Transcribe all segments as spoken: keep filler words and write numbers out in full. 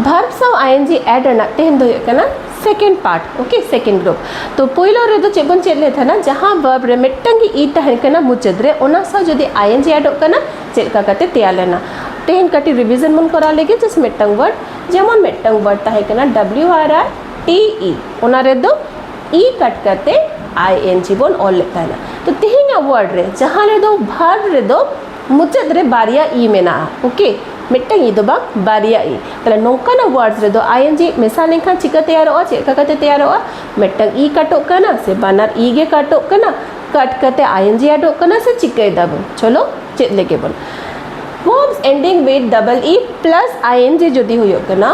verb ᱥᱟᱶ ing add ᱨᱮᱱᱟᱜ ᱛᱮᱦᱮᱧ ᱫᱚ ᱦᱩᱭᱩᱜ ᱠᱟᱱᱟ second part, okay, second group. ᱛᱚ ᱯᱳᱭᱞᱳ ᱨᱮᱫᱚ ᱪᱮᱫ ᱵᱚᱱ ᱪᱮᱫ ᱞᱮᱫ ᱛᱟᱦᱮᱱᱟ? ᱡᱟᱦᱟᱸ verb ᱨᱮ ᱢᱤᱫᱴᱟᱝ ᱜᱮ e ᱛᱟᱦᱮᱱ ᱠᱟᱱᱟ ᱢᱩᱪᱟᱹᱫ ᱨᱮ, ᱚᱱᱟ ᱥᱟᱶ ᱡᱩᱫᱤ ing ᱟᱰᱚᱜ ᱠᱟᱱᱟ, ᱪᱮᱫ ᱞᱮᱠᱟ ᱠᱟᱛᱮ ᱛᱮᱭᱟᱨ ᱞᱮᱱᱟ? ᱛᱮᱦᱮᱧ ᱠᱟᱹᱴᱤᱡ revision ᱵᱚᱱ ᱠᱚᱨᱟᱣ ᱞᱮᱜᱮ, just ᱢᱤᱫᱴᱟᱝ word. ᱡᱮᱢᱚᱱ ᱢᱤᱫᱴᱟᱝ word ᱛᱟᱦᱮᱸ ᱠᱟᱱᱟ W R I T E, ᱚᱱᱟ ᱨᱮᱫᱚ e cut ᱠᱟᱛᱮ ing ᱵᱚᱱ ᱚᱞ ᱞᱮᱫ ᱛᱟᱦᱮᱱᱟ. ᱛᱚ ᱛᱮᱦᱮᱧᱟᱜ word ᱨᱮ, ᱡᱟᱦᱟᱸ ᱨᱮᱫᱚ verb ᱨᱮᱫᱚ ᱢᱩᱪᱟᱹᱫ ᱨᱮ ᱵᱟᱨᱭᱟ e ᱢᱮᱱᱟᱜᱼᱟ, okay, ᱢᱤᱫᱴᱟᱝ e ᱫᱚ ᱵᱟᱝ, ᱵᱟᱨᱭᱟ e. ᱛᱟᱦᱞᱮ ᱱᱚᱝᱠᱟᱱᱟᱜ words ᱨᱮᱫᱚ ing ᱢᱮᱥᱟ ᱞᱮᱱᱠᱷᱟᱱ ᱪᱤᱠᱟᱹ ᱛᱮᱭᱟᱨᱚᱜᱼᱟ? ᱪᱮᱫ ᱞᱮᱠᱟ ᱠᱟᱛᱮ ᱛᱮᱭᱟᱨᱚᱜᱼᱟ? ᱢᱤᱫᱴᱟᱝ e cut ᱚᱜ ᱠᱟᱱᱟ ᱥᱮ ᱵᱟᱱᱟᱨ e ᱜᱮ cut ᱚᱜ ᱠᱟᱱᱟ? Cut ᱠᱟᱛᱮ ing ᱟᱰᱚᱜ ᱠᱟᱱᱟ ᱥᱮ ᱪᱤᱠᱟᱹᱭ ᱫᱟᱵᱚᱱ? ᱪᱚᱞᱚ ᱪᱮᱫ ᱞᱮᱜᱮ ᱵᱚᱱ. Verbs ending with double e plus ing ᱡᱩᱫᱤ ᱦᱩᱭᱩᱜ ᱠᱟᱱᱟ,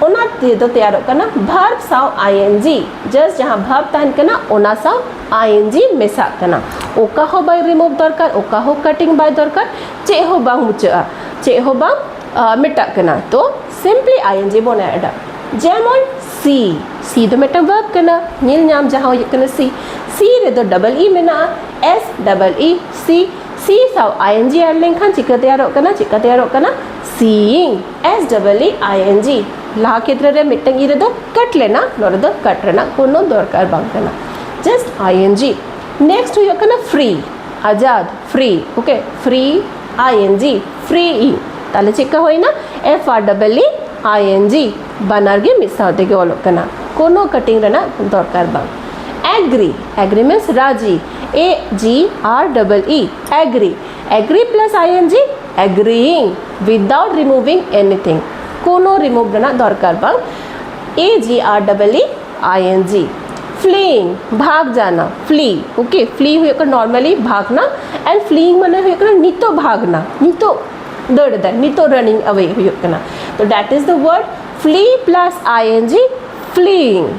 ᱚᱱᱟ ᱛᱮᱫᱚ ᱛᱮᱭᱟᱨᱚᱜ ᱠᱟᱱᱟ verb ᱥᱟᱶ ing. Just ᱡᱟᱦᱟᱸ verb ᱛᱟᱦᱮᱱ ᱠᱟᱱᱟ, ᱚᱱᱟ ᱥᱟᱶ ing ᱢᱮᱥᱟᱜ ᱠᱟᱱᱟ. ᱚᱠᱟ ᱦᱚᱸ ᱵᱟᱭ remove ᱫᱚᱨᱠᱟᱨ, ᱚᱠᱟ ᱦᱚᱸ cutting ᱵᱟᱭ ᱫᱚᱨᱠᱟᱨ, ᱪᱮᱫ ᱦᱚᱸ ᱵᱟᱝ ᱢᱩᱪᱟᱹᱫᱼᱟ, ᱪᱮᱫ ᱦᱚᱸ ᱵᱟᱝ ᱟ, ᱢᱮᱴᱟᱜ ᱠᱟᱱᱟ. ᱛᱚ simply ing ᱵᱚᱱ add ᱟ. ᱡᱮᱢᱚᱱ see, see ᱫᱚ ᱢᱤᱫᱴᱟᱝ verb ᱠᱟᱱᱟ, ᱧᱮᱞ ᱧᱟᱢ, ᱡᱟᱦᱟᱸ ᱦᱩᱭᱩᱜ ᱠᱟᱱᱟ see. See ᱨᱮᱫᱚ double e ᱢᱮᱱᱟᱜᱼᱟ, S double E, see. See ᱥᱟᱶ ing add ᱞᱮᱱᱠᱷᱟᱱ ᱪᱤᱠᱟᱹ ᱛᱮᱭᱟᱨᱚᱜ ᱠᱟᱱᱟ? ᱪᱤᱠᱟᱹ ᱛᱮᱭᱟᱨᱚᱜ ᱠᱟᱱᱟ? Seeing, S double E I N G. ᱞᱟᱦᱟ ᱠᱷᱮᱛᱨᱮ ᱨᱮ ᱢᱤᱫᱴᱟᱝ e ᱨᱮᱫᱚ cut ᱞᱮᱱᱟ, ᱱᱚᱰᱮ ᱫᱚ cut ᱨᱮᱱᱟᱜ ᱠᱳᱱᱳ ᱫᱚᱨᱠᱟᱨ ᱵᱟᱝ ᱠᱟᱱᱟ, just ing. Next ᱦᱩᱭᱩᱜ ᱠᱟᱱᱟ free, Azad, free, okay, free, I N G, freeing. ᱛᱟᱦᱞᱮ ᱪᱮᱫ ᱠᱟ ᱦᱩᱭᱱᱟ? F R double E I N G, ᱵᱟᱱᱟᱨ ᱜᱮ ᱢᱤᱫ ᱥᱟᱶ ᱛᱮᱜᱮ ᱚᱞᱚᱜ ᱠᱟᱱᱟ, ᱠᱳᱱᱳ cutting ᱨᱮᱱᱟᱜ ᱫᱚᱨᱠᱟᱨ ᱵᱟᱝ. Agree, agree means ᱨᱟᱡᱤ, A G R double E, agree. Agree plus I N G, agreeing, without removing anything. ᱠᱳᱱᱳ remove ᱨᱮᱱᱟᱜ ᱫᱚᱨᱠᱟᱨ ᱵᱟᱝ. A G R double E I N G. Fleeing, ᱵᱷᱟᱜᱽ ᱡᱟᱱᱟ, flee, okay, flee ᱦᱩᱭᱩᱜ ᱠᱟᱱᱟ normally ᱵᱷᱟᱜᱽᱱᱟ, and fleeing ᱢᱟᱱᱮ ᱦᱩᱭᱩᱜ ᱠᱟᱱᱟ ᱱᱤᱛᱚᱜ ᱵᱷᱟᱜᱽᱱᱟ, ᱱᱤᱛᱚᱜ ᱫᱟᱹᱲ ᱮᱫᱟᱭ, ᱱᱤᱛᱚᱜ running away ᱦᱩᱭᱩᱜ ᱠᱟᱱᱟ. ᱛᱚ that is the word flee plus I N G, fleeing.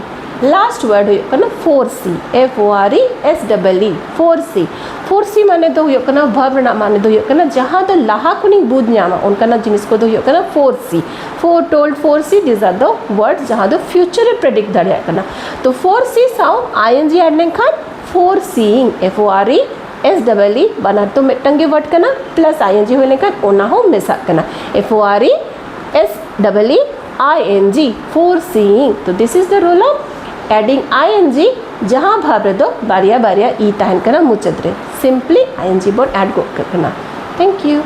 Last word ᱦᱩᱭᱩᱜ ᱠᱟᱱᱟ foresee, F O R E S E E, foresee. Foresee ᱢᱟᱱᱮ ᱫᱚ ᱦᱩᱭᱩᱜ ᱠᱟᱱᱟ, verb ᱨᱮᱱᱟᱜ ᱢᱟᱱᱮ ᱫᱚ ᱦᱩᱭᱩᱜ ᱠᱟᱱᱟ ᱡᱟᱦᱟᱸ ᱫᱚ ᱞᱟᱦᱟ ᱠᱷᱚᱱᱤᱧ ᱵᱩᱡᱽ ᱧᱟᱢᱟ, ᱚᱱᱠᱟᱱᱟᱜ ᱡᱤᱱᱤᱥ ᱠᱚᱫᱚ ᱦᱩᱭᱩᱜ ᱠᱟᱱᱟ foresee. Foretold, foresee, these are the words ᱡᱟᱦᱟᱸ ᱫᱚ future ᱮ predict ᱫᱟᱲᱮᱭᱟᱜ ᱠᱟᱱᱟ. ᱛᱚ foresee ᱥᱟᱶ I N G add ᱞᱮᱱᱠᱷᱟᱱ foreseeing, F O R E S E E, ᱵᱟᱱᱟᱨ ᱫᱚ ᱢᱤᱫᱴᱟᱝ ᱜᱮ word ᱠᱟᱱᱟ, plus I N G ᱦᱩᱭ ᱞᱮᱱᱠᱷᱟᱱ ᱚᱱᱟ ᱦᱚᱸ ᱢᱮᱥᱟᱜ ᱠᱟᱱᱟ, F O R E S E E I N G, foreseeing. So this is the rule of adding I N G, ᱡᱟᱦᱟᱸ verb ᱨᱮᱫᱚ ᱵᱟᱨᱭᱟ ᱵᱟᱨᱭᱟ ᱤ ᱛᱟᱦᱮᱱ ᱠᱟᱱᱟ ᱢᱩᱪᱟᱹᱫ ᱨᱮ, simply I N G ᱵᱚᱱ add ᱜᱚᱫ ᱠᱟᱜ ᱠᱟᱱᱟ᱾ Thank you.